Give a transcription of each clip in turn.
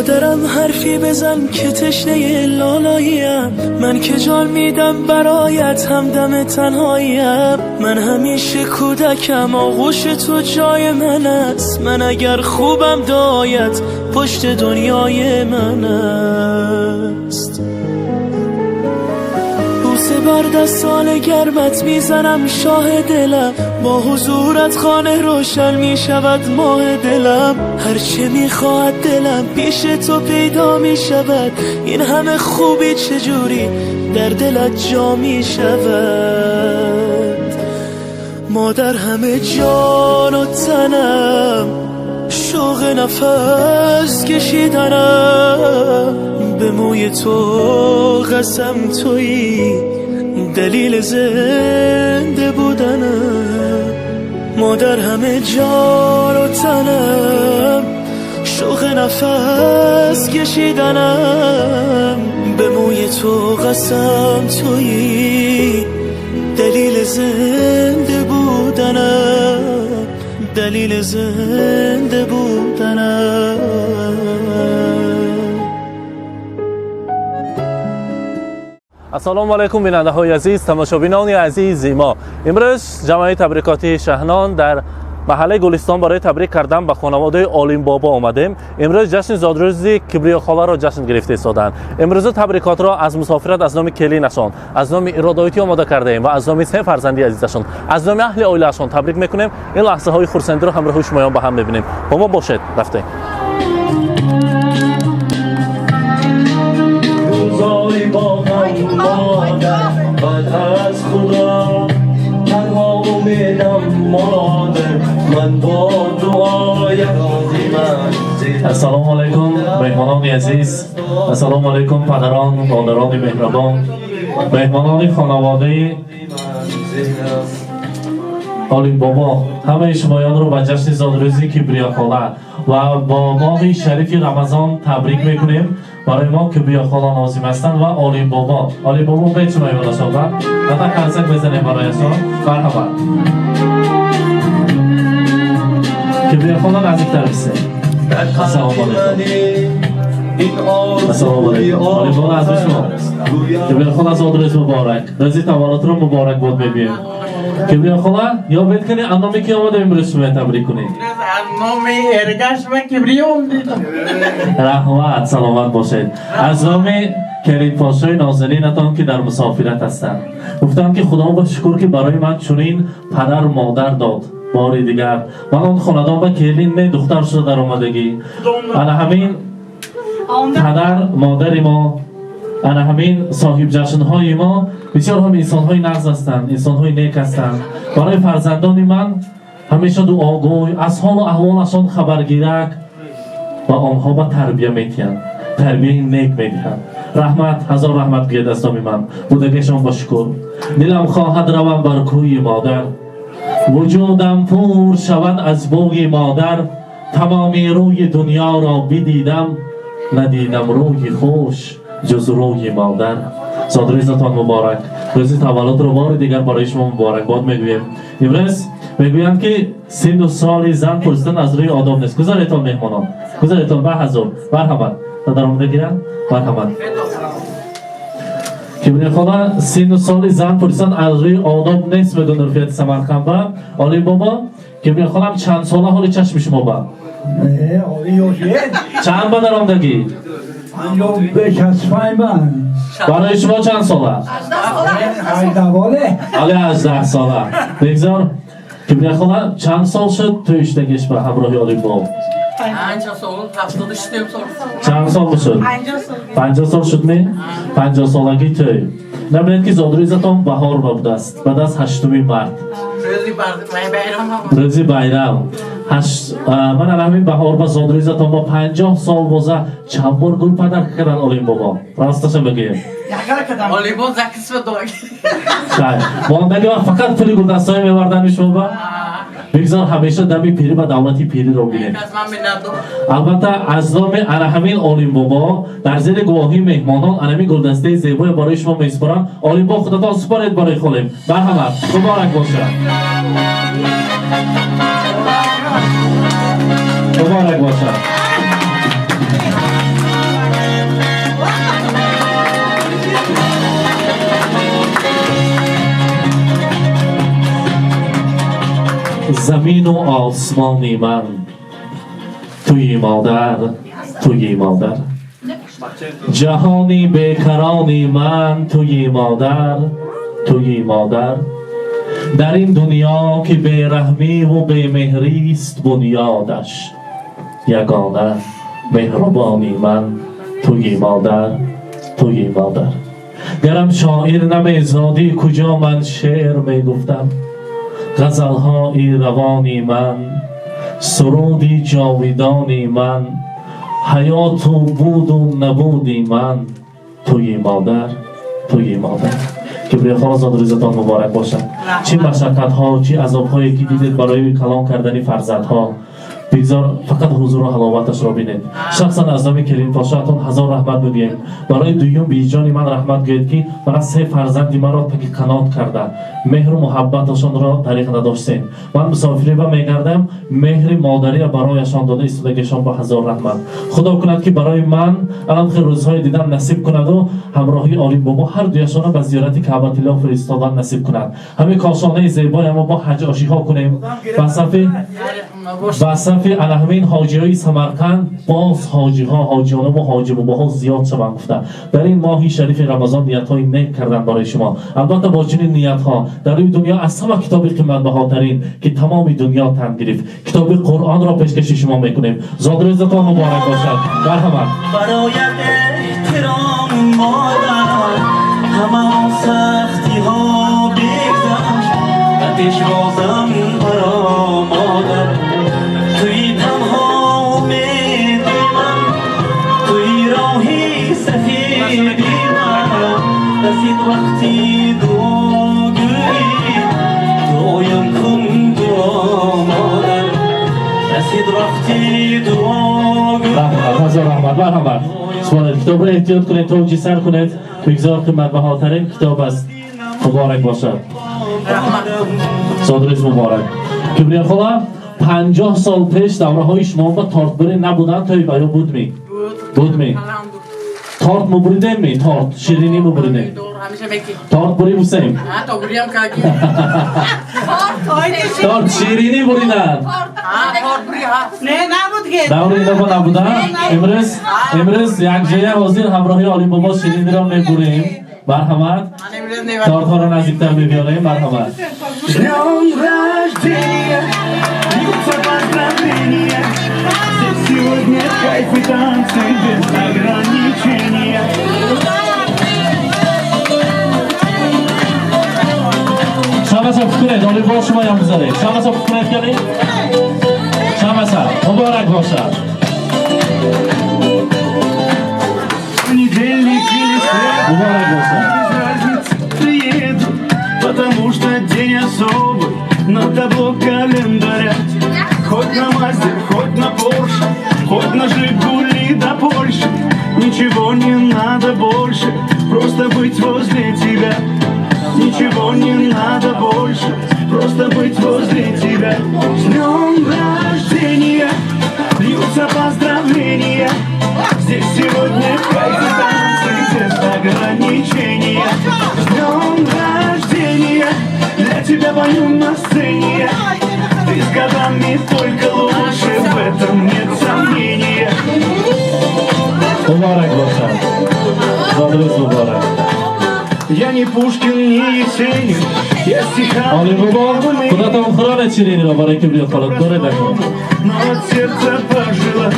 مادرم حرفی بزن که تشنه لالاییم، من که جان میدم برایت همدم تنهاییم، من همیشه کودکم آغوش تو جای من است، من اگر خوبم دایت پشت دنیای من است. بوسه بر دستان گرمت میزنم شاه دلم، با حضورت خانه روشن میشود ماه دلم، هرچه میخواهد دلم پیش تو پیدا میشود، این همه خوبی چجوری در دلت جا میشود. مادر همه جان و تنم، شوق نفس کشیدنم، به موی تو قسم تویی دلیل زنده بودنم. مادر همه جان و تنم، شوق نفس کشیدنم، به موی تو قسم تویی دلیل زنده بودنم، دلیل زنده بودنم. Ассалому алайкум, бинандаҳои азиз, тамошобинони азизи мо. Имрӯз ҷамъияти табрикотии Шаҳнон дар маҳаллаи Гулистон барои табрик кардан ба хонаводаи Олимбобо омадем. Имрӯз ҷашни зодрӯзи Кибриёхоларо ҷашн гирифта истоданд. Имрӯза табрикотро аз мусофират аз номи келинашон, аз номи Иродоитӣ омода кардаем ва аз номи се фарзанди азизашон, аз номи аҳли оилаашон табрик мекунем. Ин лаҳзаҳои хурсандиро ҳамроҳи шумоён ба ҳам мебинем. Бо мо бошед, рафтем. روزای با غم مادر، بعد از خدا تنها امیدم مادر، من با دعای راضی من. Ассалому алайкум, меҳмонони азиз. Ассалому алайкум, падарон, модарони меҳрабон, меҳмонони хонаводаи Олимбобо. Ҳамаи шумоёнро ба ҷашни зодрӯзи Кибриёхола ва бо моҳи шарифи Рамазон табрик мекунем. Барои мо Кибриёхола нозим ҳастанд ва Олимбобо. Олимбобо бед шумоёнашон ба ата қарсак бизанем барояшон. Марҳамат. Кибриёхола наздиктар бисед. Ассалому алайкум. Ассалому алайкум. Олимбобо аз шумо. Кибриёхола зодрӯз муборак. Рӯзи таваллудро муборак бод мегӯем. Кибриёхола, ё бед кунед, аз номи ки омадем имрӯз шумо табрик кунед? Аз номи Эргаш ва Кибриё омдидам. Раҳмат, саломат бошед. Аз номи Керимпошои нозанинатон ки дар мусофират ҳастанд. Гуфтам ки Худо ба шукр ки барои ман чунин падар модар дод. Бори дигар ман он хонадон ба келин не духтар шуда дар омадагӣ. Ана ҳамин падар модари мо, ана ҳамин соҳибҷашнҳои мо бисёр ҳам инсонҳои нағз ҳастанд, инсонҳои нек ҳастанд. Барои фарзандони ман ҳамеша дуогӯй, аз ҳолу аҳволашон хабаргирак ва онҳо ба тарбия метиҳанд, тарбияи нек медиҳанд. Раҳмат, ҳазор раҳмат гӯяд аз номи ман. Будагишон ба шукр. Дилам хоҳад равам бар кӯи модар, вуҷудам пур шавад аз бӯи модар, тамоми рӯи дунёро бидидам, надидам рӯи хуш ҷуз рӯи модар. Зодрӯзатон муборак. Рӯзи таваллудро бори дигар барои шумо муборакбод мегӯем. Имрӯз мегӯянд ки синну соли зан пурсидан аз рӯи одоб нест. Гузаретон меҳмонон, гузаретон ба ҳазур. Марҳамат, дар омода гиранд. Марҳамат. Кибрихона, синну соли зан пурсидан аз рӯи одоб нест, мегӯяд Нурфияти Самарқандба. Олимбобо, Кибрихонам чанд сола ҳоли чашми шумо ба? Чанд ба даромадагӣ? Барои шумо чанд сола? Ҳали 18 сола. Бегзор, Кибрихона чанд сол шуд тӯй шудагиш ба ҳамроҳи Олимбоб? 50 сол, 76 сол. Чанд сол шуд? 50 сол шуд ми? 50 солагӣ тӯй. Набинед ки зодрӯзатон баҳор ба будааст. Баъд аз 8 март. Рӯзи байрам. Ман ана ҳамин баҳор ба зодрӯзатон бо 50 сол боза чанд бор гул падар кардан Олимбобо? Росташа бигӯем. Олимбо закисва дог. Мондаги вақт фақат пули гулдастҳое мевардани шумо ба? Бигзор ҳамеша дами пирӣ ба давлати пириро бинед. Албатта аз номи ана ҳамин Олимбобо дар зери гувоҳии меҳмонон ана ҳамин гулдастаи зебое барои шумо месупорам. Олимбо худатон супоред барои холем. Марҳамат, муборак бошад. Муборак бошад. Замину осмони ман туи модар, туи модар. Ҷаҳони бекарони ман туи модар, туи модар. Дар ин дунё ки бераҳмиву бемеҳрист бунёдаш, ягона меҳрубони ман туи модар, туи модар. Гарам шоир намезодӣ, куҷо ман шеър мегуфтам? Ғазалҳои равони ман, суруди ҷовидони ман, ҳаёту буду набуди ман туи модар, туи модар. Кибриёхола, зодрӯзатон муборак бошад. Чӣ машаққатҳо, чӣ азобҳое ки дидед барои калон кардани фарзандҳо, бигзор фақат ҳузуру ҳаловаташро бинед. Шахсан аз номи келинпошаатон ҳазор раҳмат мегӯем. Барои дуюм биҷони ман раҳмат гӯед, ки мана се фарзанди маро таги қанот карда, меҳру муҳаббаташонро тариқ надоштем. Ман мусофириба мегардам, меҳри модария барояшон дода истодагишон ба ҳазор раҳмат. Худо кунад, ки барои ман алам хел рӯзҳои дидан насиб кунаду ҳамроҳии Олим бобо ҳар дуяшонро ба зиёрати Каъбатилло фиристодан насиб кунад. Ҳамин кошонаи зебоямо бо ҳаҷ-ошиҳо кунем, ба сафи ана ҳамин ҳоҷиҳои Самарқанд боз ҳоҷиҳо, ҳоҷионаву ҳоҷибобоҳо зиёд шаванд гуфта, дар ин моҳи шарифи Рамазон ниятҳои нек кардан барои шумо. Албатта, бо чунин ниятҳо дар рӯи дунё аз ҳама китоби қиматбаҳотарин, ки тамоми дунё тан гирифт, китоби Қуръонро пешкаши шумо мекунем. Зодрӯзатон муборак бошад, марҳамат. Бароят эҳтиром, модар, ҳама сахтиҳо бигзашт, ба пешвозам баро, модар. Туи танҳо умеди ман, туи роҳи сафеди ман. Расид вақти дуогӯӣ, дуоям кун, дуо, модар. Расид вақти дуогӯӣ. Раҳмат, ҳазор раҳмат, марҳамат. Субҳонат, китобро эҳтиёт кунед, тоҷи сар кунед, бигзор қиматбаҳотарин китоб аст. Муборак бошад, зодрӯз муборак, Кибриёхола. 50 сол пеш давраҳои шумо ба тортбурӣ набуданд, тои баё будми? Будми? Торт мубуридем ми? Торт, ширинӣ мубуридем? Торт бурӣ, Ҳусейн? Торт, ширинӣ буридан? Даври инаба набуда. Имрӯз якҷоя ҳозир ҳамроҳи Олимбобо шириниро мебурем. Марҳамат, тортҳоро наздиктар мебиёрем, марҳамат. С днем рождения, льются поздравления. Здесь сегодня кайф и танцы без ограничения. Шамаса кунед, Олимбобо, шумоям бизанед. Шамаса кунед, кани шамаса. Муборак бошад. Понедельник или среда, Муборак бошад. без разницы, приеду, потому что день особый на табло календаря. Хоть на Мазде, хоть на Порше, хоть на Жигули до Польши. Ничего не надо больше, просто быть возле тебя. Ничего не надо больше, просто быть возле тебя. С днем рождения, льются поздравления. Здесь сегодня кайф и танцы без ограничения. С днем рождения, для тебя пою на сцене. Ты с годами только лучше, в этом нет сомнения. Муборак бошад, зодрӯз муборак. Я не Пушкин, не Есенин, я стихами Олимбобо, худатон хӯронед шириниро барои Кибриёхола, доред акун. Но от сердца пожелать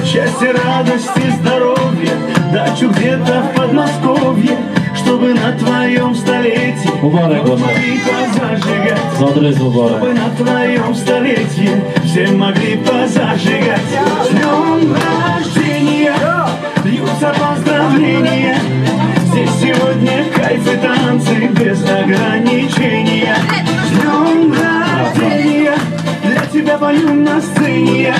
счастья, радости, здоровья, дачу где-то в Подмосковье, чтобы на твоем столетии Муборак бошад. могли позажигать. Зодрӯз муборак. Чтобы на твоем столетии все могли позажигать. С днем рождения, льются поздравления. Здесь сегодня кайф и танцы без ограничения. С днем рождения, для тебя пою на сцене.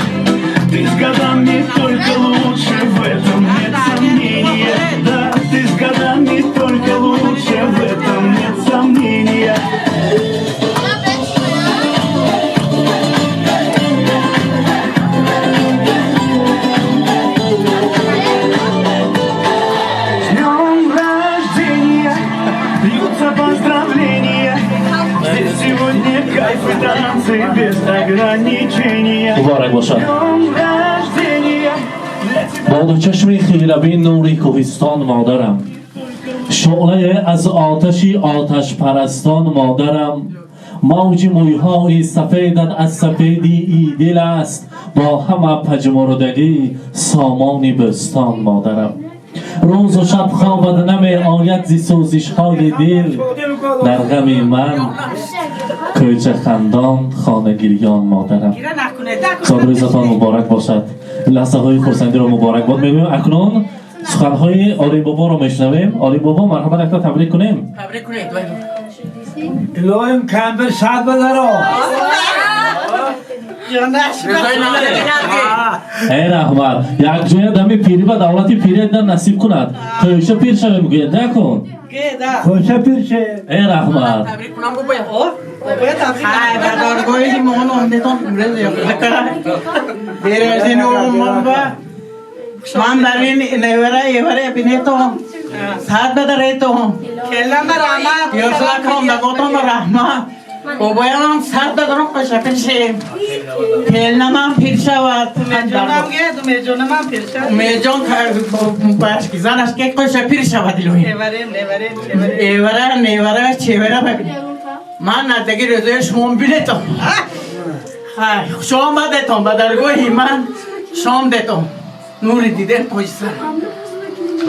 Ты с годами только лучше, в этом нет сомнения. Да, ты с годами только лучше, в этом нет сомнения. С днем рождения, льются поздравления. Здесь сегодня кайф и танцы без бошад. Бо ду чашми хираби нури кӯҳистон модарам, шӯълае аз оташи оташпарастон модарам, мавҷи мӯйҳои сафедат аз сафедии дил аст, бо ҳама пажмурдагӣ сомони бӯстон модарам. Рӯзу шаб хобат намеояд зи сӯзишҳои дил, дар ғами ман кӯча хандон хона гирён модарам. Зодрӯзатон муборак бошад. Лаҳзаҳои хурсандиро муборакбод мегӯем. Акнун суханҳои Олимбоборо мешунавем. Олимбобо, марҳамат, якта табрик кунем. Табрик кунед. Илоҳим кампир шад бадаро. Эй раҳмат, якҷоя дами пирӣ ба давлати пирӣ дар насиб кунад. Кӯша пир шавем, гӯяд накун. Кӯша пир ше. Эй раҳмат. Табрик кунам бобоя. Хай, ба даргоҳи моҳон омдетон имрӯз беразин омба. Ман дар ин невара евара бинетон. Сад бадаретон. Келлама раҳмат. Ёсла кондаготон раҳмат. Бобоям сад бадарон кӯша пир ше. Келнамам пир шавад. Умедҷонам гед, умедҷонамам пир шавад. Умедҷон башки занаш ке кӯша пир шавад илоҳи. Неварем, неварем, чеварем. Эвара, невара, чевара бабин. Ман надаги рӯзои шумо билетон. Хай, хуш омадетон ба даргоҳи ман шом детон. Нури дидем тоҷисар.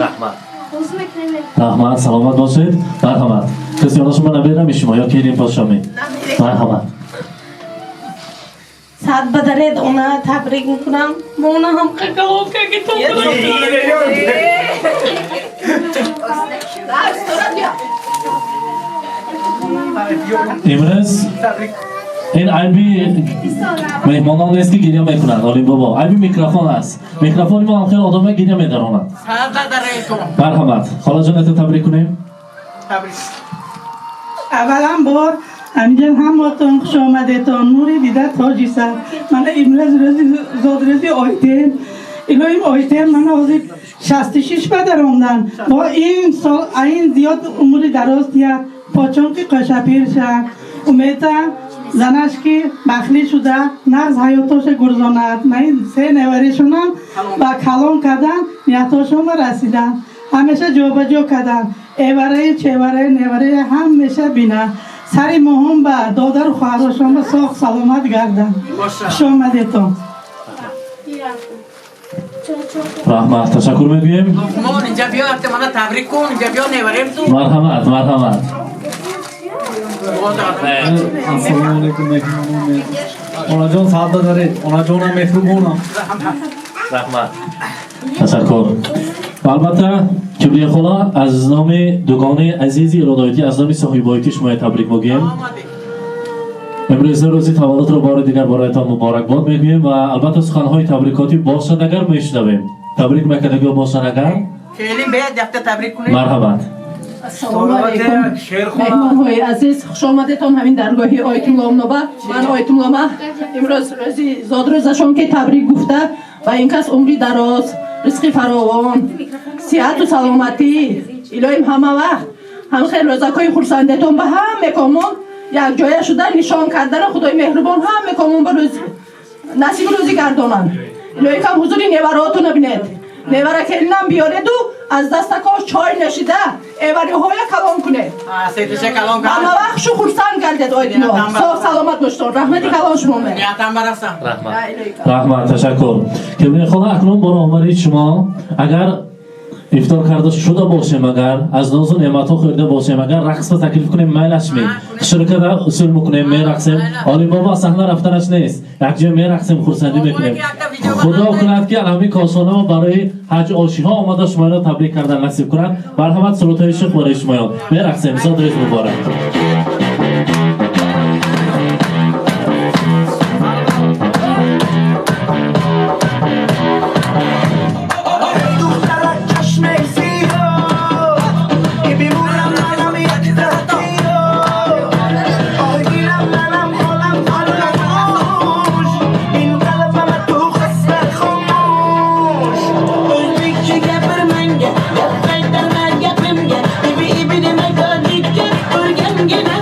Раҳмат. Раҳмат, саломат бошед. Марҳамат. Каси шумо наберам шумо ё келин подшоми? Марҳамат. Сад бадаред, она табрик мекунам. Мона ҳам какалонка ки то. Имрӯз ин айби меҳмонон нест ки гиря мекунанд, Олимбобо. Айби микрофон аст. Микрофони мо ҳам хеле одамои гиря медаронад. Сад бадаретон. Марҳамат. Холаҷонато табрик кунем. Табрик. Аввалан бор ҳаминҷа ҳаматон хуш омадетон. Нури дида тоҷи сар. Мана имрӯз рӯзи зодрӯзи Ойтем. Илоҳим Ойтем мана ҳозир 66 ба даромдан. Бо ин сол ин зиёд умри дароз диҳад. Почон ки қӯшапир шавад. Умедам занаш ки бахлӣ шуда нағз ҳаётоша гурзонад. Ман ин се неваришонам ба калон кардан ниятошонба расидан. Ҳамеша ҷобаҷо кардан. Эвараи чевараи невараи ҳамеша бина. Сари моҳон ба додару хоҳарошон ба соғ саломат гарданд. Хуш омадетон. Раҳмат, ташаккур мегӯем. Луқмон, инҷа биё, якта мана табрик кун, инҷа биё неварем ту. Марҳамат, марҳамат. Ассалому алайкум меҳмонон. Онаҷон сад бадаред. Онаҷонам меҳрубонам. Раҳмат. Ташаккур. Албатта Кибрия хола аз номи дугонаи азизи иродоятӣ, аз номи соҳибоятӣ шумоя табрик мегӯем. Имрӯз рӯзи таваллудро бори дигар бароятон муборакбод мегӯем ва албатта суханҳои табрикотӣ бошад агар мешунавем. Табрик мекардагиҳо бошанд агар? Келин биёд якта табрик кунем. Марҳамат. Ассалому алайкум. Меҳмонҳои азиз, хуш омадетон ҳамин даргоҳи Ойтулломноба. Ман Ойтуллома имрӯз рӯзи зодрӯзашон ки табрик гуфта ва ин кас умри дароз, ризқи фаровон, сиҳату саломатӣ, илоҳим ҳама вақт ҳам хел рӯзакҳои хурсандетон ба ҳама комон якҷоя шуда нишон кардана Худои меҳрубон ҳама комон ба рӯз насиби рӯзӣ гардонанд. Илоҳӣ кам ҳузури невароатонро бинед. Невара келинам биёреду аз дастакош чой нӯшида эвариҳоя калон кунед. Сетиша калон Ҳама кард. вақт шу хурсанд гардед Ойтулло. Соғ саломат боштон. Раҳмати калон шумо ме. Ниятам барасам. Раҳмат. Раҳмат, ташаккур. Кибрия хола, акнун бо роҳбарии шумо агар ифтор карда шуда бошем, агар аз нозу неъматҳо хӯрда бошем, агар рақсро таклиф кунем, майлаш ме? Ширкада усул мекунем, мерақсем. Олимбобо аз саҳна рафтанаш нест. Якҷоя мерақсем, хурсандӣ мекунем. Худо кунад ки ҳамин кошонамо барои ҳаҷ ошиҳо омада шуморо табрик кардан насиб кунад. Марҳамат, сурудҳои шух барои шумоён. Мерақсем, зодрӯз муборак. Gapirmanga, gap qaytarma gapimga, ibi ibi demay tojikka, o'rgangina.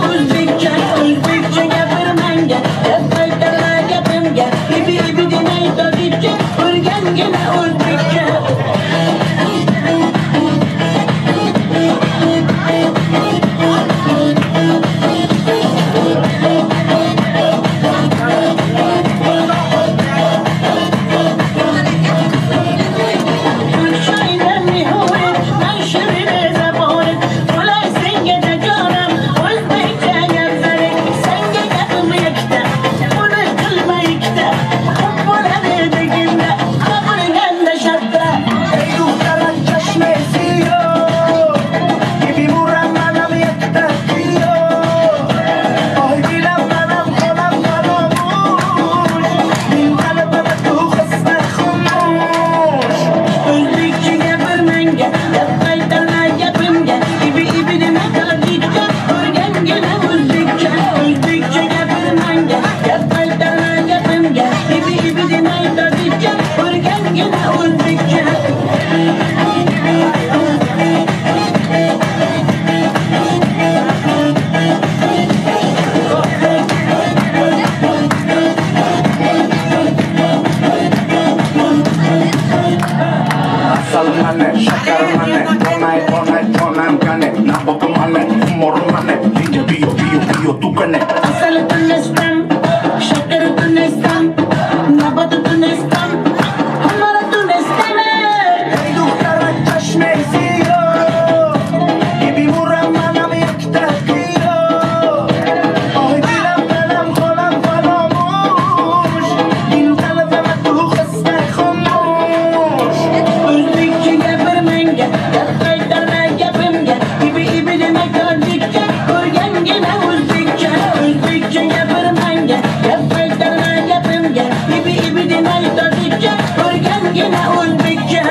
Kane, shakar mane, tonai tonai tonam kane, nabot mane, mor mane, inja bio bio bio tu kane. Asal tunestam, shakar tunestam, nabot tunestam, hamara tunestam. Ey dukhtarak chashme ziro, ibi muram manam yakta qiro, oy dilam dilam xolam faramosh, dil qalbim tu xasta xomosh. O'zbekcha gapirmanga, gap qaytarma gapimga, ibi ibi demay tojikcha, ko'rgangina o'zbekcha. O'zbekcha gapirmanga, gap qaytarma gapimga, ibi ibi demay tojikcha, ko'rgangina o'zbekcha.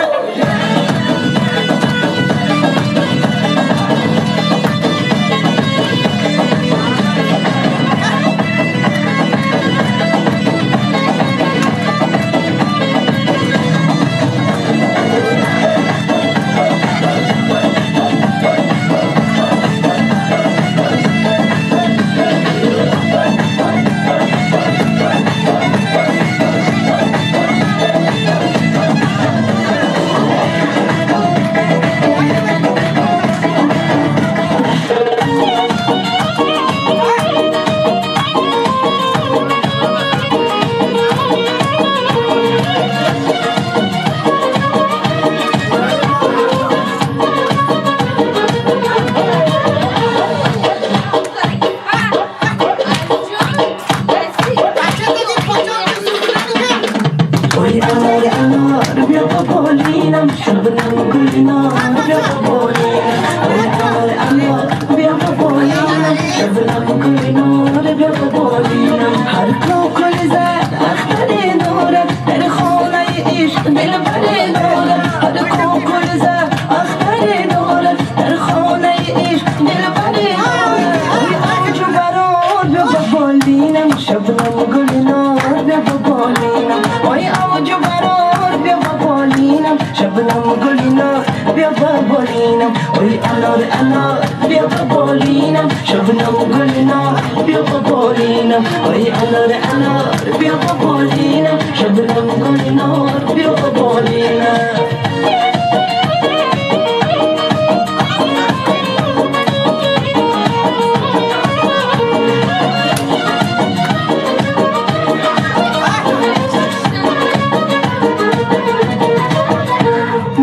Oy anar anar بیا بالینم شبنم گلنار بیا بالینم. Oy anar anar بیا بالینم شبنم گلنار بیا بالینم. هر کوکل زد اختر دارد در خانه عشق دلبر دارد. هر کوکل زد اختر دارد در خانه عشق دلبر دارد. Oy اوج برار بیا بالینم شبنم گلنار بیا بالینم. Oy اوج برار بیا بالینم شبنم گلنار بیا بالینم. Oy انار انار بیا بالینم شبنم گلنار بیا بالینم. Oy انار انار بیا بالینم شبنم گلنار بیا بالینم.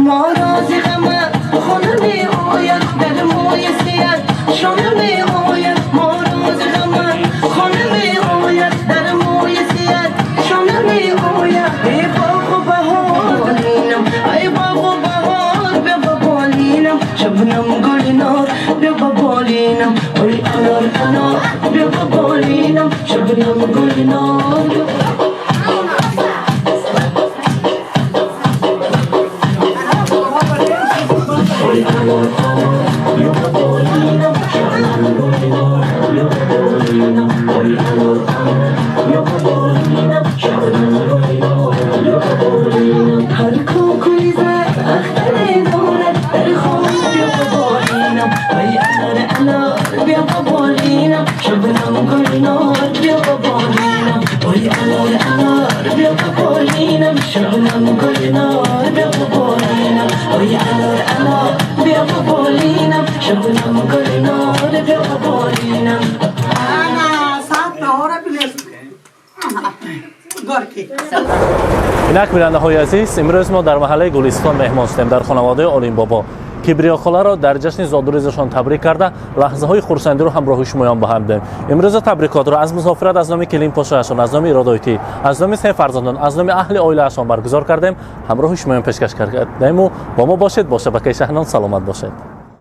ما راز غمت خانه می آید در موی سیه شانه می آید. ما راز غمت خانه می آید در موی سیه شانه می آید. ای باغ و بهار بالینم، ای باغ و بهار بیا بالینم شبنم گلنار بیا بالینم. ای انار انار بیا بالینم شبنم گلنار بیا. هر کوکوی زد اختر دارد در خانه بیا بالینم. ای انار انار بیا بالینم شبنم گلنار بیا بالینم. ای انار انار بیا بالینم شبنم گلنار بیا بالینم. ای انار انار بیا بالینم شبنم گلنار بیا بالینم. انا ساعت نهار بینست горки. Инак бинандаҳои азиз, имрӯз мо дар маҳаллаи Гулистон меҳмон шудем дар хонаводаи Олимбобо. Кибриёхоларо дар ҷашни зодрӯзашон табрик карда, лаҳзаҳои хурсандиро ҳамроҳи шумоён ба ҳам дем. Имрӯза табрикотро аз мусофират аз номи келинпошояшон, аз номи Иродоитӣ, аз номи се фарзандон, аз номи аҳли оилаашон баргузор кардем, ҳамроҳи шумоён пешкаш кардему. Бо мо бошед, бо шабакаи Шаҳнон саломат бошед.